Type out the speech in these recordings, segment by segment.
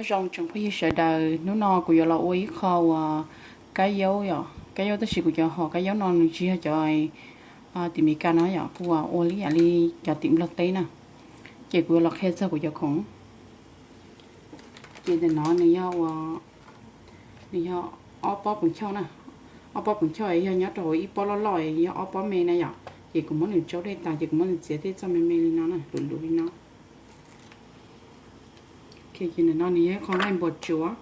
Zoo tsoom phooj ywg sawv daws, hnub no kuv yuav los ua ib qho uas kab yaub yom, kab yaub tab sis kuv cov hom kab yaub no nws tsis yog cov tim Meskas no yom, kuv ua li yam li cov tim Nplog teb na. Ces kuv yuav los qhia txog kuv cov khoom. Ces ntawm no nws yog ua, nws yog ob pob pus choj na. Ob pob pus choj yog nyob rau hauv ib pob loj loj, yog ob pob me na yom. Ces kuv muab nws tsaub dej tas ces kuv muab nws txiav tej txoj me me li no na, luv luv li no. Ces ntawm no nws yog ib qho nqaij npua tsuav.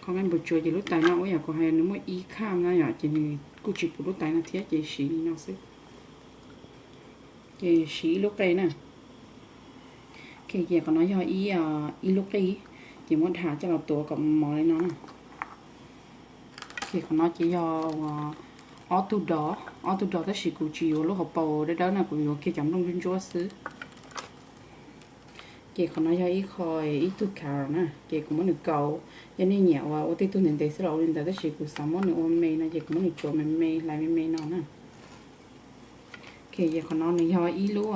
Qho nqaij npua tsuav ces lub tais no ua yam kuv hais nws muaj ib kham na yom, ces nws kuj tsis pum lub tais no thiab ces siv li no xwb. Ces siv ib lub qe na. Ces qhov no yog ib lub qe, ces muab dham coj los tuav kom mos li no na. Ces qhov no ces yog ob tug dov, ob tug dov tab sis kuv tsis yuav lub hauv paus dawb dawb na, kuv yuav kiag cov nplooj ntsuab ntsuab xwb. Ces qhov no yog ib qho, ib tug carrot na, ces kuv muab nws kaus. Yog nej nyiam ua ua tej tug ntev ntev xwb los ua li ntawd, tab sis kuv xav muab nws ua me no ces kuv muab nws tsuav me me, hlais me me no na. Ces qhov no nws yog ib lub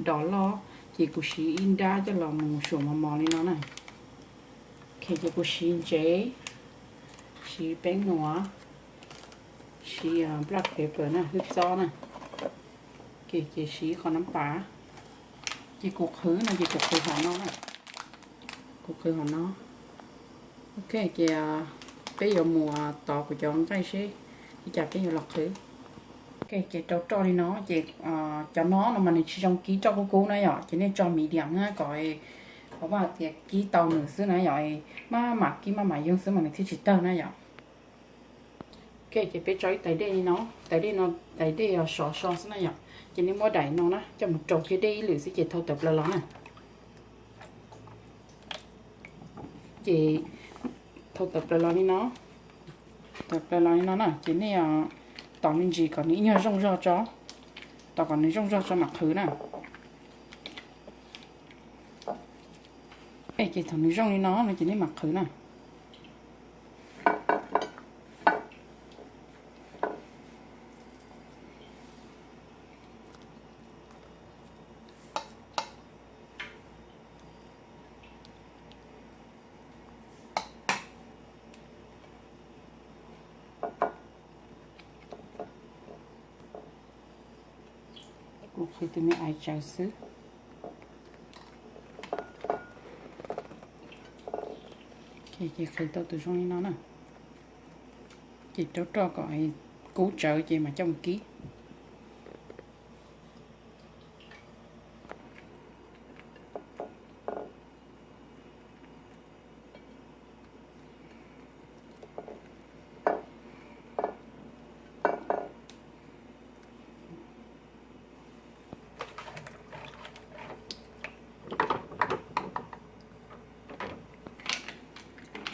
dov loj, ces kuv siv ib nrab coj los mus suam mos mos li no na. Ces kuv siv ntsev, siv peeb nuam, siv black pepper na, hwj txob na. Ces siv qhov nab pas. Ces kuv qhwv no ces kuv qhwv hom no na. Kuv qhwv hom no. Ok, ces peb yuav mus tov kuv cov nqaij seb li cas peb yuav los qhwv. Ok, ces rau roj li no ces cov no no mas nws tsis zoo kib roj kub kub na yom, ces nej tso medium na kom, ua vaj tias kib tau nws xwb na yom, maj mam kib maj mam yoog xwb mas nws thiaj tsis tawg na yom. Ok, ces peb tso ib tais dej li no, tais dej no, tais dej sov so xwb na yom, ces nej muab daim no na coj mus rau kiag dej ib lwm xwb ces thau tawm plaws los na. Ces thau tawm plaws los li no, tawm plaws los li no na, ces nej tos me ntsis kom nws ib nyuag zooj zog tso, tos kom nws zooj zog tso mam qhwv na. Ces thaum nws zooj li no no ces nej mam qhwv na. Kuv qhwv tus me aiv tsawv xwb. Ces qhwv tau tus zoo li no na. Ces rau roj kom kub tsawv ces mam coj mus kib.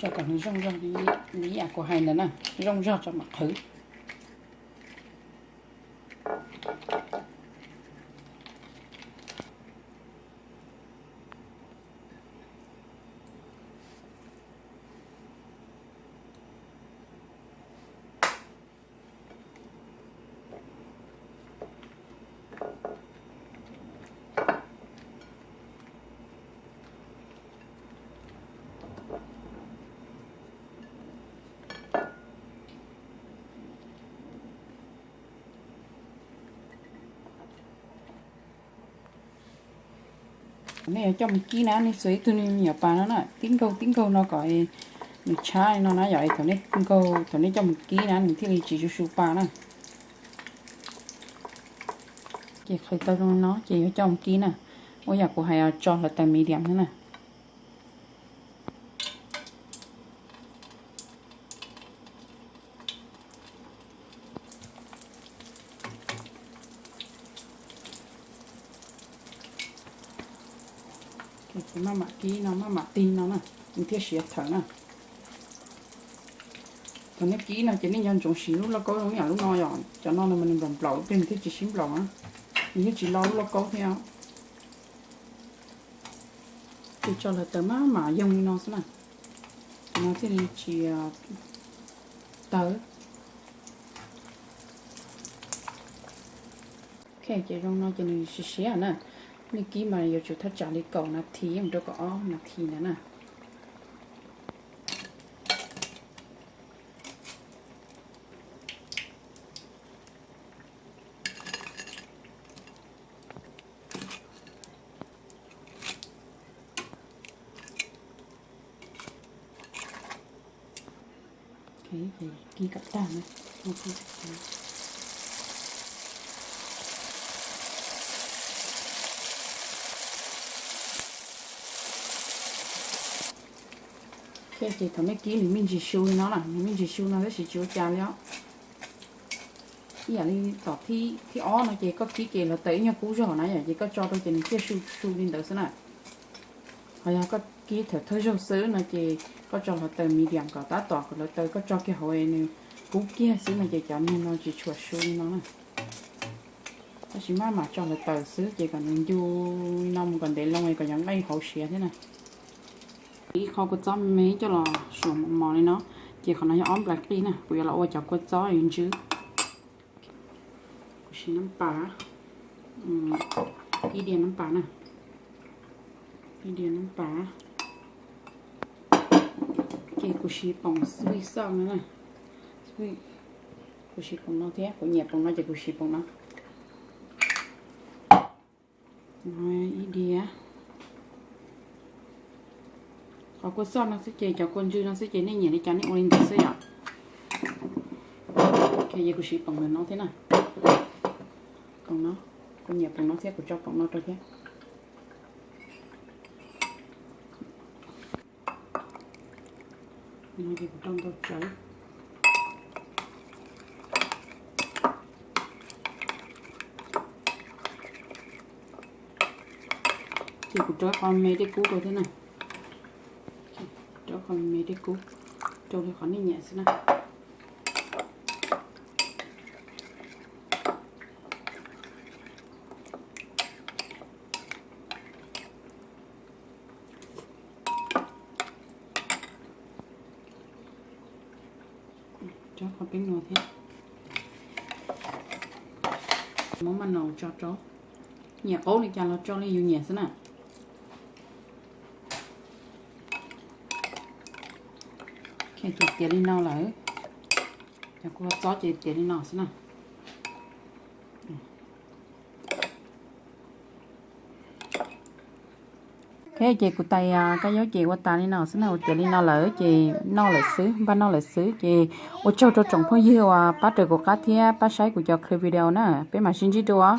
Tso kom nws zooj zog li yam kuv hais ntawd na, zooj zog tso mam qhwv. Nej yuav coj mus kib na, nej xuas ib tug me nyuam pas no na, tib nkaug tib nkaug no kom nws tshab li no na yom, thaum nej nkaug, thaum nej coj mus kib na nws thiaj li tsis su su pa na. Ces qhwv tau zoo no ces yuav coj mus kib na. Ua yam kuv hais, tso hluav taws medium xwb na. Ces maj mam kib no maj mam tig no na, nws thiaj siav thawm na. Thaum nej kib no ces nej nco ntsoov siv lub lauj kaub zoo yam lub no yom, cov no no mas nws nplaum nplaum ib pliag nws thiaj tsis sib nplaum na, nws thiaj tsis lo lub lauj kaub thiab. Ces tso hluav taws maj mam yoog li no xwb na, no thiaj li tsis tawg. Ok, ces zoo no ces nws siav siav na. Nej kib mas yuav tsum thaj tsam li kaum nas this mus rau kaum ob nas this ntawd na. Kib kom tag na. Ces thaum nej kib nws me ntsis su li no na, nws me ntsis su no tab sis tsis ua cas li os. Ib yam li tom thib ob no ces koj kib ces hluav taws ib nyuag kub zog na yom, ces koj tso rau ces nws thiaj su su li ntawd xwb na. Ho yog koj kib thaum thawj zaug xwb no ces koj tso hluav taws medium kom tab tom kom hluav taws koj tso kiag hauv nws kub kiag xwb no ces cov niag no tsis tshua su li no na. Tab sis maj mam tso hluav taws xwb ces kom nws ncu li no mus kom ntev loo kom cov nqaij hauv siav thiab na. Ib qho kua txob me coj los suam mos mos li no, ces qhov no yog ob nplais qij na, kuv yuav los ua cov kua txob ntswb. Kuv siv nab pas, ib diav nab pas na, ib diav nab pas. Ces kuv siv poom sweet sauce no na, kuv siv poom no thiab, kuv nyiam poom no ces kuv siv poom no. Ib diav. Qhov kua txob no xwb ces cov kua ntswg no xwb ces nej nyiam li cas nej ua li ntawd xwb yom. Ces kuv siv poom ntawm no thiab na. Poom no, kuv nyiam poom no thiab kuv tso poom no rau thiab. Kuv rau ntau tsawv. Ces kuv rau qho me dej kub rau thiab na. Rau qho me dej kub rau li qhov nej nyiam xwb na. Rau qhov peb nua thiab. Muab maj naus tso rau, nyiam qaub li cas los tso li yus nyiam xwb na. Ces tiav li no lawm, cov kua txob ces tiav li no xwb na. Ok, ces kuv tais kab yaub ces ua tas li no xwb na, ua tiav li no lawm ces noj lawm xwb, npaj noj lawm xwb ces ua tsaug rau tsoom phooj ywg uas pab raws kuv qab thiab pab saib kuv cov clip video na, peb mam sib ntsib dua.